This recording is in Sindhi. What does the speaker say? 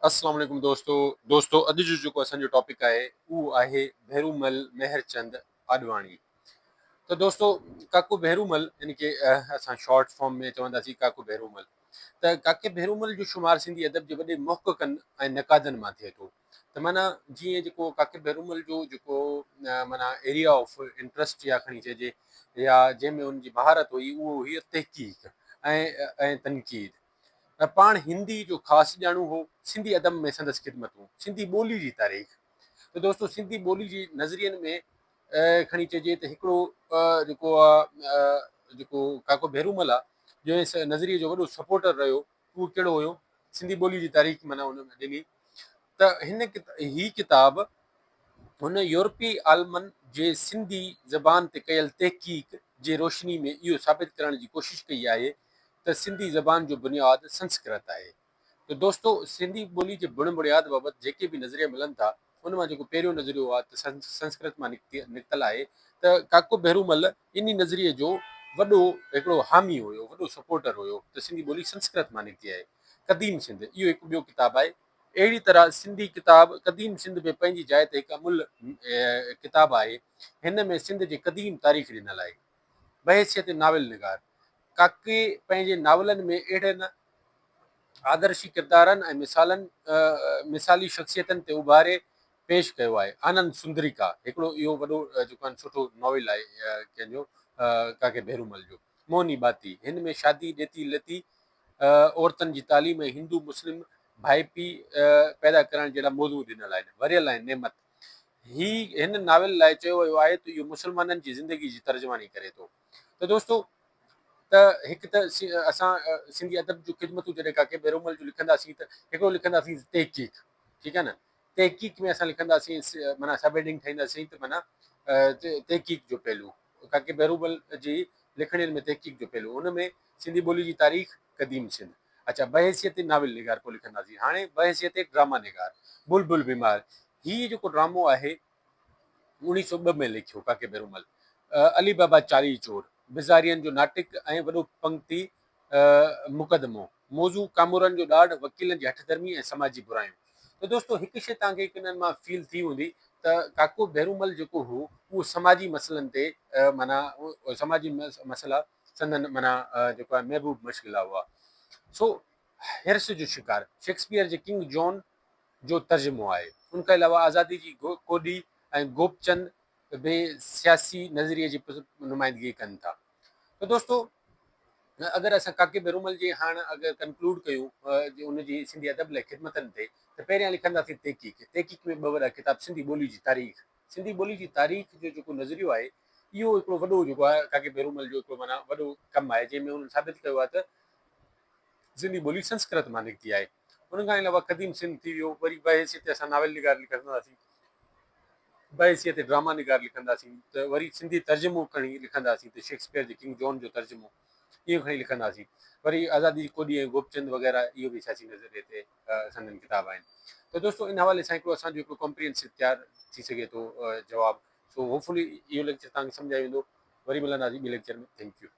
السلام عليڪم دوستو دوستو اڄ جو جيڪو اسان جو ٽاپڪ آهي اهو آهي ڀيرومل مهرچند آڏواڻي ته دوستو ڪاڪو ڀيرومل يعني ڪي اسان شارٽ فارم ۾ چونداسين ڪاڪو ڀيرومل ته ڪاڪي ڀيرومل جو شمار سنڌي ادب جي وڏي محققن ۽ نقادن مان ٿئي ٿو ته معنيٰ جيئن جيڪو ڪاڪي ڀيرومل جو جيڪو معنيٰ ايريا آف انٽرسٽ يا کڻي چئجي يا جنهن ۾ ان جي مهارت هئي اهو هئي تحقيق ۽ تنقيد ۽ پاڻ هندي جو خاص ڄاڻو هو. سنڌي ادب ۾ سندس خدمتون، سنڌي ٻولي جي تاريخ ته دوستو سنڌي ٻولي جي نظرين ۾ کڻي چئجي ته هڪڙو جيڪو آ جيڪو ڪاڪو ڀيرومل آ جنهن نظريي جو وڏو سپورٽر رهيو اهو ڪهڙو هيو سنڌي ٻولي جي تاريخ معنيٰ ان ۾ ڏني ته هن هي ڪتاب هن يورپي عالمن جي سنڌي زبان تي ڪيل تحقيق جي روشني ۾ اهو ثابت ڪرڻ جي ڪوشش ڪئي آهي ته سنڌي زبان جو بنياد سنسڪرت آهي ته دوستو سنڌي ٻولي جي بڻ بڻياد بابت جيڪي به نظريا ملن ٿا ان مان جيڪو پهريون نظريو آهي ته سنسڪرت مان نڪتل آهي ته ڪاڪو ڀيرومل انهي نظريي جو وڏو هڪڙو حامي هيو وڏو سپورٽر هيو ته سنڌي ٻولي سنسڪرت مان نڪتي آهي. قديم سنڌ اهو هڪ ٻيو ڪتاب آهي. اهڙي طرح سنڌي ڪتاب قديم سنڌ به پنهنجي جاء تي هڪ املهه ڪتاب آهي. هن ۾ سنڌ جي قديم تاريخ ڏنل آهي. بحيثيت ناول نگار، ڪاڪي پنهنجي ناولن ۾ اهڙن آدرشي ڪردارن ۽ مثالن مثالي شخصيتن تي اڀاري پيش ڪيو آهي. آنند سندريڪا هڪڙو اهو وڏو جيڪو آهي سٺو ناول آهي ڪنهن جو ڪاڪي ڀيرومل جو. موهني ٻاتي، هن ۾ شادي، ڏيتي ليتي، عورتن جي تعليم ۽ هندو مسلم ڀائپي پيدا ڪرڻ جهڙا موضوع ڏنل آهن. وريل ۽ نعمت، هي هن ناول لاء چيو ويو آهي ته اهو مسلمانن جي زندگي جي ترجماني ڪري ٿو ته دوستو ته هڪ ته اسان سنڌي ادب جون خدمتون جڏهن ڪاڪي ڀيرومل جون لکنداسين ته هڪڙو لکنداسين تحقيق ٺيڪ آهي نه تحقيق ۾ اسان لکنداسين معنيٰ سب هيڊنگ ٺاهينداسين ته معنيٰ تحقيق جو پهلو ڪاڪي ڀيرومل جي لکڻين ۾ تحقيق جو پهلو ان ۾ سنڌي ٻولي جي تاريخ قديم سنڌ اڇا بحيثيت ناول نگار پوء لکنداسين هاڻي بحيثيت ڊراما نگار بلبل بيمار هي جيڪو ڊرامو آهي اوڻيهه سو ٻه ۾ لکيو ڪاڪي ڀيرومل علي بابا چاليهه چور بزارين جو ناٽڪ ۽ وڏو پنگتي مقدمو موضوع ڪامورن جو ڏاڍ وڪيلن جي هٺ ڌرمي ۽ سماجي برايون ته دوستو هڪ شيء توهان کي هڪ انهن مان فيل ٿي هوندي ته ڪاڪو ڀيرومل جيڪو هو اهو سماجي مسئلن تي معنيٰ سماجي مسئلا سندن معنيٰ جيڪو آهي محبوب مشغلا هئا سو حرص جو شڪار شيڪسپيئر جي ڪنگ جان جو ترجمو آهي. ان کان علاوه آزادي جي ڪوڏي ۽ گوپچند به سياسي نظريي جي نمائندگي ڪن ٿا. ته دوستو اگر اسان ڪاڪي ڀيرومل جي هاڻ اگر ڪنڪلوڊ ڪيون ان جي سنڌي ادب لاء خدمتن تي ته پهريان لکنداسين تحقيق. تحقيق ۾ ٻه وڏا ڪتاب سنڌي ٻولي جي تاريخ، سنڌي ٻولي جي تاريخ جو جيڪو نظريو آهي اهو هڪڙو وڏو جيڪو آهي ڪاڪي ڀيرومل جو هڪڙو معنيٰ وڏو ڪم آهي جنهن ۾ انهن ثابت ڪيو آهي ته سنڌي ٻولي سنسڪرت مان نڪتي آهي. ان کان علاوه قديم سنڌ ٿي ويو، وري بحيثيت اسان ناول نگار لکنداسين، بحيثيت ڊراما نگار لکنداسين ته وري سنڌي ترجمو کڻي لکنداسين ته شيڪسپيئر جي ڪنگ جان جو ترجمو اهو کڻي لکنداسين. وري آزادي جي ڪوڏي ۽ گوپچند وغيره اهو به سياسي نظريي تي سندن ڪتاب آهن. ته دوستو ان حوالي سان هڪڙو اسان جو هڪڙو ڪمپريهنسو تيار ٿي سگهي ٿو جواب. سو هوپ فلي اهو ليڪچر توهان کي سمجهه آيو هوندو. وري ملنداسين ٻي ليڪچر ۾ thank you.